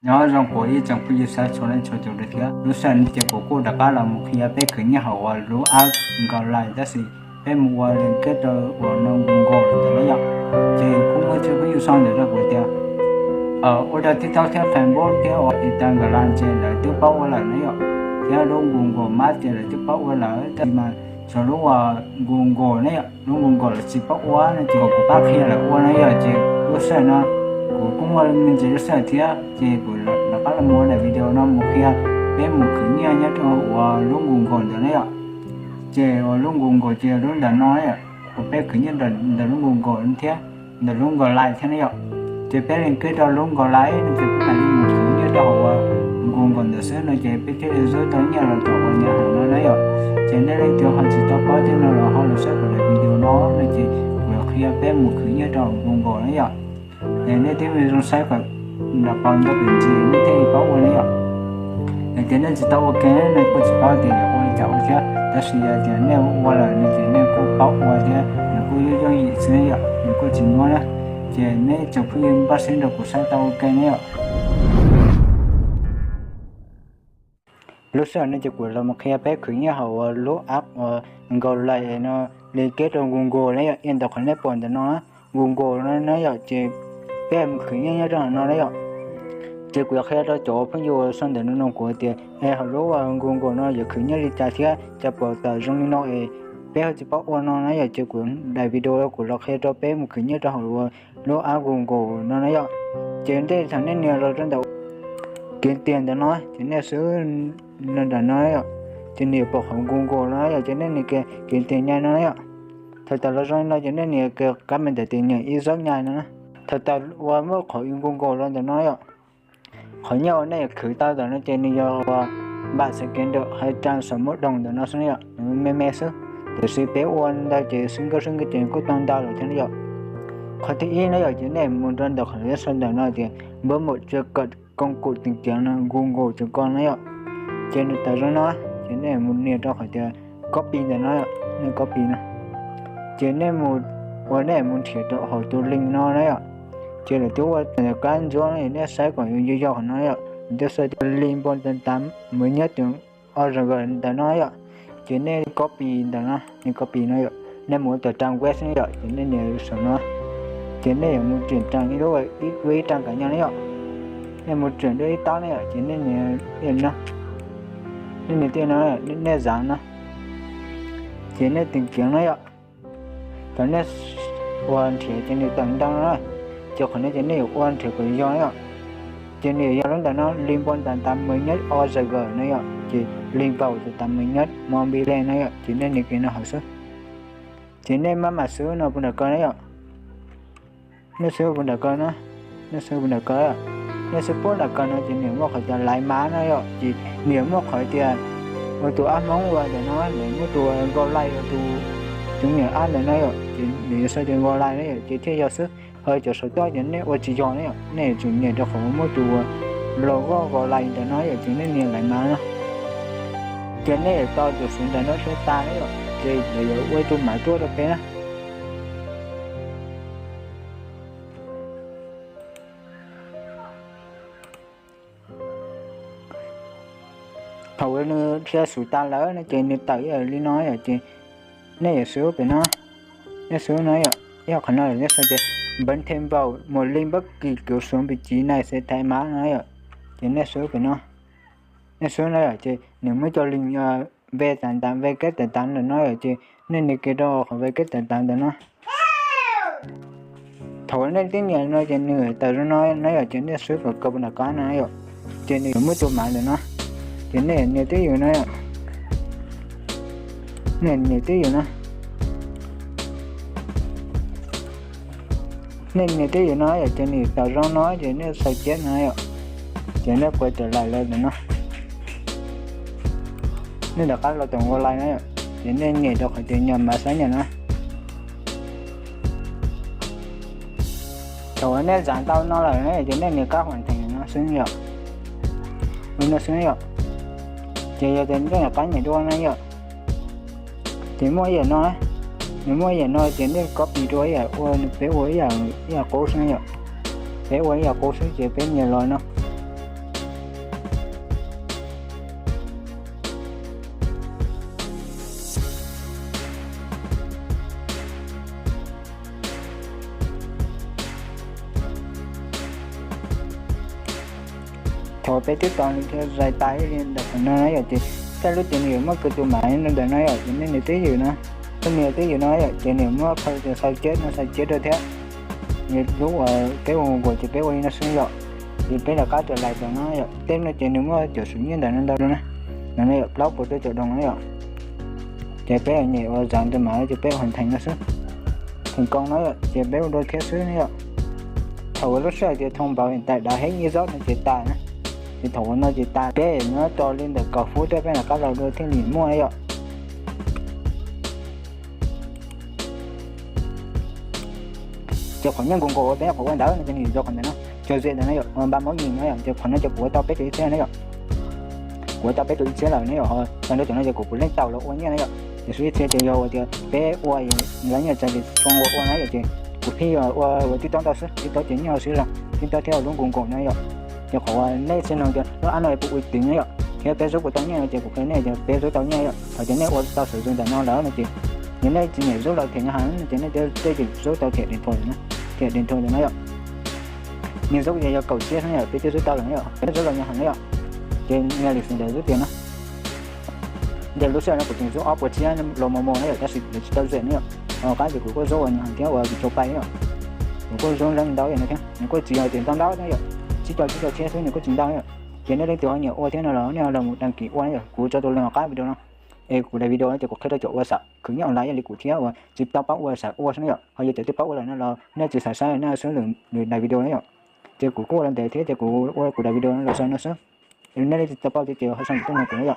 Nyob zoo kuv ib tsoom phooj ywg sawv daws txhua leej txhua tus thiab. Lub sij hawm no ces kuv kuj rov qab los mus qhia peb khwv nyiaj hauv uas lub app Nkos Lais, tab sis peb mus ua link kiag rau uas no Google ntawd na yom. Ces kuj muaj ib tsoom phooj ywg sau ntawv rau kuv tias ua rau TikTok thiab Facebook thiab uas Instagram ces lawv twb paub ua lawm na yom, thiab lub Google Maps ces lawv twb paub ua lawm, tab sis mas xyov lub uas Google na yom, lub Google lawv tsis paub ua no ces kuv pab qhia lawv ua na yom. Ces lub sij hawm no kuv kuj muaj me ntsis lub sij hawm thiab ces kuv rov qab los mus ua daim video no mus qhia peb mus khwv nyiaj nyob rau uas lub Google ntawd na yom. Ces uas lub Google ces lub ntawm no na yom, uas peb khwv nyiaj ntawm lub Google thiab ntawm lub Nkos Lais thiab na yom. Ces peb link kiag rau lub Nkos Lais no ces peb mam li mus khwv nyiaj rau hauv uas Google ntawd xwb no ces peb thiaj li xub tau nyiaj los rau uas nyiaj hauv no na yom. Ces nej leej twg ho tsis tau paub thiab no los ho los saib kuv daim video no no ces kuv qhia peb mus khwv nyiaj rau hauv Google na yom. Es nej twb mus zoo saib kom nram qab ntau pem ntsis nej thiaj li paub ua na yom. Es tias nej tsis tau ua ke no kuj tsis paub tias yuav ua li cas ua thiab, tab sis yog tias nej ua lawm no ces nej kuj paub ua thiab nws kuj yooj yooj yim xwb yom, nws kuj tsis nyuaj na. Ces nej tsoom phooj ywg npaj siab nrog kuv saib tau ua ke na yom. Lub sij hawm no ces kuv los mus qhia peb khwv nyiaj hauv uas lub app uas Nkos Lais no link kiag rau Google na yom, ib ntawm qhov nej pom ntawm no Google no na yom, ces peb mus khwv nyiaj nyob rau hauv no na yom. Ces kuv yuav qhia rau cov phooj ywg sau ntawv no no kuv tias es hauv lub uas Google no yuav khwv nyiaj li cas thiab cas pom tawm zoo li no es peb ho tsis paub ua no na yom, ces kuv daim video kuv los qhia rau peb mus khwv nyiaj rau hauv uas lub app Google no na yom. Ces ntej thaum nej nias los rau ntawm kev tiag ntawm no ces nej xub nram no yom, ces nws yuav pom qhov Google no yom, ces nej nias kev tiag nyai no na yom. Thaum tawm los zoo li no ces nej nias kev kab me ntawm tias nyam ib zaub nyai no na. Thaum tawm uas muaj qhov Google los ntawm no yom, qhov nyiaj uas nej yuav khwv tau ntawm no ces nws yog uas npam xev kev ntawm hais rau saum muab doos ntawm no xwb yom, nws me me xwb. Tiam sis peb ua ntau ces xwb nkauj xwb nkauj ces kuj tau ntau lawm thiab na yom. Qhov thib ib na yom, ces nej mus rau ntawm qhov sau ntawm no tias npawb mom tsuas kom koom kum tìm kiếm no Google tsuas kom na yom. Ces nws tawm zoo no, ces nej mus nias rau qhov tias copy ntawm no, nej copy no. Ces nej mus, uas nej mus nrhiav rau hauv tus link no na yom. Ces lawv twb ua kab ntsuab no, nej saib kom yog yog qhov no yom, twb sau tias link npau tas tas mus nyob tus org ntawm no yom. Ces nej copy ntawm no, nej copy no yom, nej mus ua tom trang web xwb yom, ces nej nias saum no. Ces nej yuav mus chuyển trang ib lub, ib lub ib trang cá nhân na yom. Nej mus chuyển dua ib tab na yom, ces nej nias no, nej nias tej no, nej zam no. Ces nej tìm kiếm na yom. Thaum nej ua nrhiav ces nws tawm ntau no na. Ces qhov no ces nej yuav ua nrhiav kom yog na yom. Ces nws yuav yog lub ntawm no link npau tas tas mus nyob org no yom, ces link vào tas tas mus nyob mobile na yom, ces nej nias kev no hauv xwb. Ces nej maj mam xub no puas nram kaw na yom. Nej xub puas nram kaw na, nej xub puas nram kaw, nej xub puab nram kaw no ces nws muaj qhov tias laiv mav no yom, ces nws yuav muaj qhov tias ua tus ab Hmoob ua ntawm no, nws muaj tus Nkos Lais ua tus, tus niam ab ntawm no yom, ces nws yuav sau tias Nkos Lais na yom, ces thiaj yog xwb. Ho cov saum toj ces nej ua tsis yog na yom, nej yuav tsum nias rau qhov muaj tus logo Nkos Lais ntawm no yom, ces nej nias laiv mav no. Ces nej yuav tau tus xov ntawm no thiaj tas na yom, ces lawv yuav ua ib tug mav tuaj rau peb na. Thaum uas nws qhia xub tas lawm no ces nws tawm ib yam li no yom, ces nej yuav xub pem no, nej xub no yom, ib qhov no nej sau tias npawv them vào một link bất kỳ kiểu số vị trí này sẽ thay máu no yom, ces nej xub pem no, nej xub no yom, ces nws muaj cov link ve tas tas ve keb tas tas ntawm no yom, ces nej nias kiag rau qhov ve keb tas tas ntawm no. Thaum uas nej tib nias no ces nws tawm zoo no na yom, ces nej xub kom kaw puas nram qab no yom, ces nws yuav muaj tus mav ntawm no, ces nej nias twj ywm no yom, nej nias twj ywm no, nej nias twj ywm no yom, ces nws tawm zoo no ces nej sau chép no yom, ces nej quay trở lại lawm ntawm no. Nej rov qab los tom Nkos Lais no yom, ces nej nias rau qhov tias nhập mã xác nhận no. Thaum uas nej zam tau no lawm na ces nej nias kab hoàn thành no xwb yom, no xwb yom. Ces yog tias nej rov qab nias dua no yom, ces muaj ib yam no, nws muaj ib yam no ces nej copy dua ib yam ua peb ua ib yam qub xwb yom. Peb ua ib yam qub xwb ces peb nias los no. Thaum peb twb tos nws thiab zais tas ib li ntawm qhov no na yom, ces txoj lub ces nws yuav muaj kws tus mam ntawm no yom, ces nej nws twb ywm no, nej nws twb ywm no yom, ces nws muab qhov xaus ceb no xaus ceb rau thiab. Lub uas peb ua nkaus ces peb ua li no xwb yom, ces peb rov qab rau lais ntawm no yom, tej no ces nws muaj cov xub nyiaj ntawm no ntau na, no yom, plaub puas rau caum doos na yom. Ces peb nyem ua zam ntawm mas ces peb ua hoàn thành no xwb, thành công no yom, ces peb ua dua thiab xwb na yom. Thaum ua lub sij hawm tias thông báo hiện tại đã hết ib zaub no ces tas na, ces thaum ua no ces tas, peb nyob tos li ntawm kaum phút thiab peb rov qab los dua thiaj li muaj na yom. Ces qhov nyiaj nkaus nkaus uas peb nyuam qhuav ua ntawd no ces nws yog qhov ntawm no, cov zem ntawm no yom, ba mov nyim no yom, ces qhov no ces kuv ua tau peb rau ib txhiab na yom. Kuv ua tau peb rau ib txhiab lawm ne yom, ho tag nrho cov no ces kuv puav leej tau los ua nyiaj na yom. Ces xub ib txhia ces yog ua tias peb ua lawv nyiaj txawv ces tsis ua ua na yom, ces kuv pheej yog ua ua tib taub ntau xwb, tib taub ces nyiaj ua xwb los tib taub thiab ua lub nkaus nkaus na yom. Ces qhov uas nej txhia no tias lub app no puas ua twv na yom, thiab peb zub puas tau nyiaj no ces kuv qhia nej tias peb zub tau nyiaj yom. Thaum tias nej ua tau xov xwm ntawm no lawm no ces yog nej tsis nyiam zub los thẻ ngân hàng no ces nej tej zaum zub tau thẻ điện thoại na, thẻ điện thoại ntawm no yom. Nws zub ces yog kaum txhiab xwb yom, peb twb zub tau lawm na yom, peb zub los ngân hàng na yom. Ces nws li xwm ntawd zub tias no, ntawm lub sij hawm no kuv tseem zub ob puas txhiab los mos mos na yom, tab sis lawv tsis tau zem na yom. Qab ces kuv kuj zub ua ngân hàng thiab ua Viettel Pay na yom. Kuv kuj zub leej ntau yom no thiab, nws kuj tsis yog tias ntau ntau na yom, tsib caug tsib caug txhiab xwb, nws kuj tsis ntau na yom. Ces nej leej twg ho nyiam ua thiab no los nej ho los mus đăng ký ua na yom, kuv tso tus link hauv qab video no. Es kuv daim video no ces kuv qhia rau cov uas xav khwv nyiaj online li kuv thiab uas tsis tau paub ua xav ua xwb na yom. Ho yog cov twb paub ua lawm no los nej tsis xav saib nej xub lwm daim video na yom. Ces kuv kuj ua los ntev thiab ces kuv ua kuv daim video no los xaus no xwb. Nej leej twg tsis tau paub ces ho sau ntawm tuaj nrog kuv na yom.